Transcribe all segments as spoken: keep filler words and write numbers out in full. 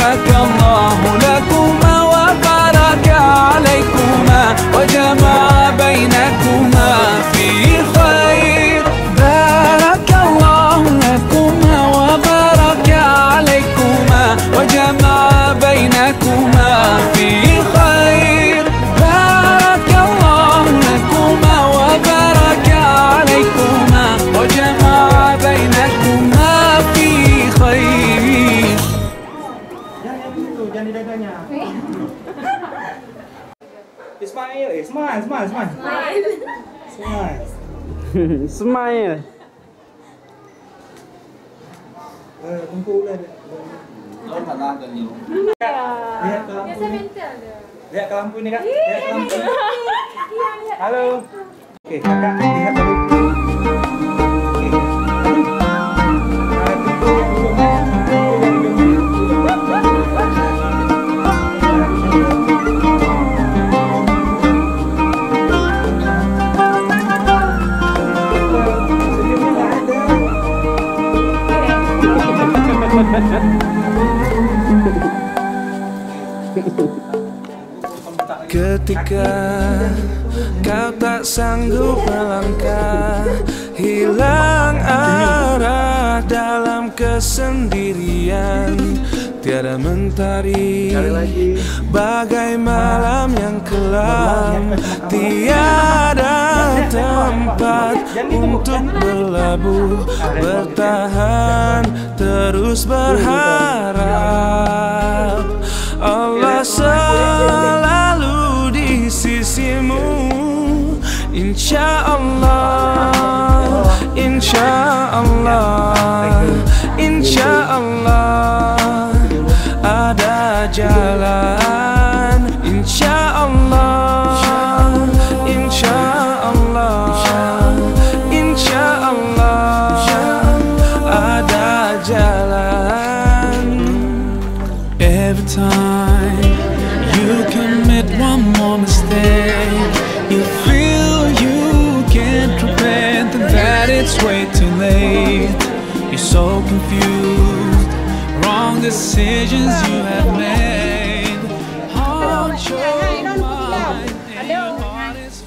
بارك الله لكما وبارك عليكما وجمع بينكما في خير. بارك الله لكما وبارك عليكما وجمع بينكما في خير. بارك الله لكما وبارك عليكما وجمع بينكما في خير. Smile, eh, smile, smile, smile. Smile. Smile. Eh, tunggu lah. Lihat ke lampu ni. Lihat ke lampu ni, Kak. Lihat ke lampu ni. Halo. Okey, Kakak lihat dulu. Okey. Ketika kau tak sanggup melangkah, hilang arah dalam kesendirian, tiada mentari, bagai malam yang kelam, tiada tempat untuk berlabuh, bertahan, terus berharap. Allah selalu di sisimu. Insya Allah, insya Allah, insya Allah ada jalan. Insya Allah, insya Allah, insya Allah ada jalan. Every time you commit one more mistake, you feel you can't repent, and that it's way too late. You're so confused, wrong decisions you have made. Haunt your mind and your heart is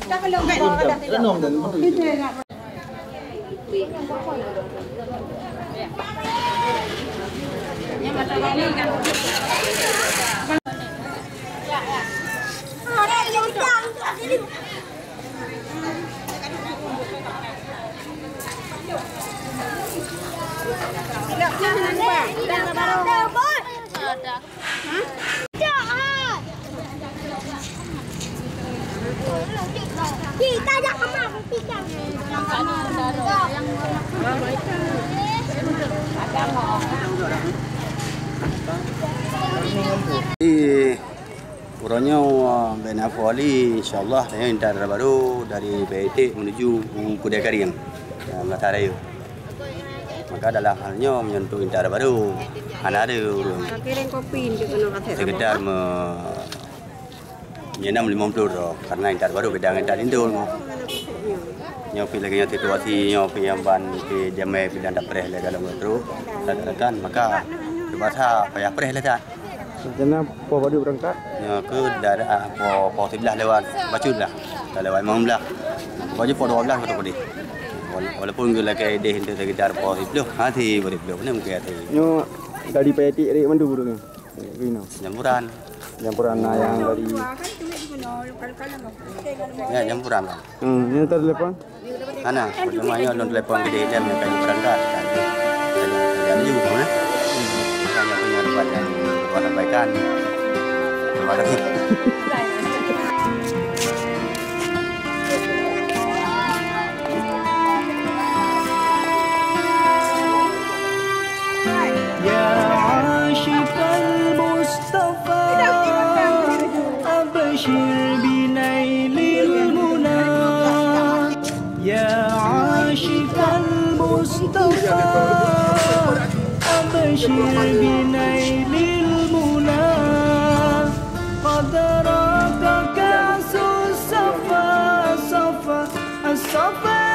Eh, uroe nyoe, bak na Abu Ali, insya Allah, tanyoe intat dara barô dari Baitik menuju u Kudai Karieng, eh, Meunasah Rayeuk. Maka dalam hal nyoe meunyoe untuk intat dara barô, hana ada ureueng. Sekedar me-, nyoe nam limong ploh droe, karena intat dara barô beda ngon intat lintô nyoe. Nyoe pih lagèe nyoe situasi nyoe pih nyang ban pih jamèe pih dan tapreh lé dalam trok, rakan-rakan, maka terpaksa payah preh lé that. Rencana poh padum beurangkat? Nyoe keu daerah, ah, poh, poh siblaih lewat bacut lah. Dah lewat limong blaih. Poh jih poh dua blaih ka trok keudeh. Wala-, walaupun geulakèe idéh untuk sekitar poh siploh, hati poh siploh, beuna mungkin hati. Nyoe dari Baitik rek mandum ureueng nyoe? Rek Rino. Nyamburan. Nyamburan na nyang dari. Ya, nyamburan lah. Hmm, nyoe telepon? Hana, cuma nyoe lôn telepon geude dan nyang ka berangkat. Jadi, jadi laju, eh. Makanya punya tempat yang luar sampaikan. Terima kasih. يا عاشق المصطفى، أبشر بنيل المنى. يا عاشق المصطفى، أبشر بنيل المنى. قد راق كأس الصفا، صفا، الصفا.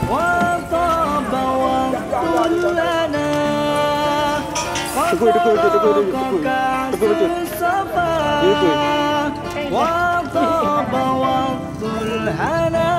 وطاب وقت الهنا. Teguh, teguh, teguh, teguh, teguh, teguh. Teguh, teguh. Ya, teguh. وطاب وقت الهنا.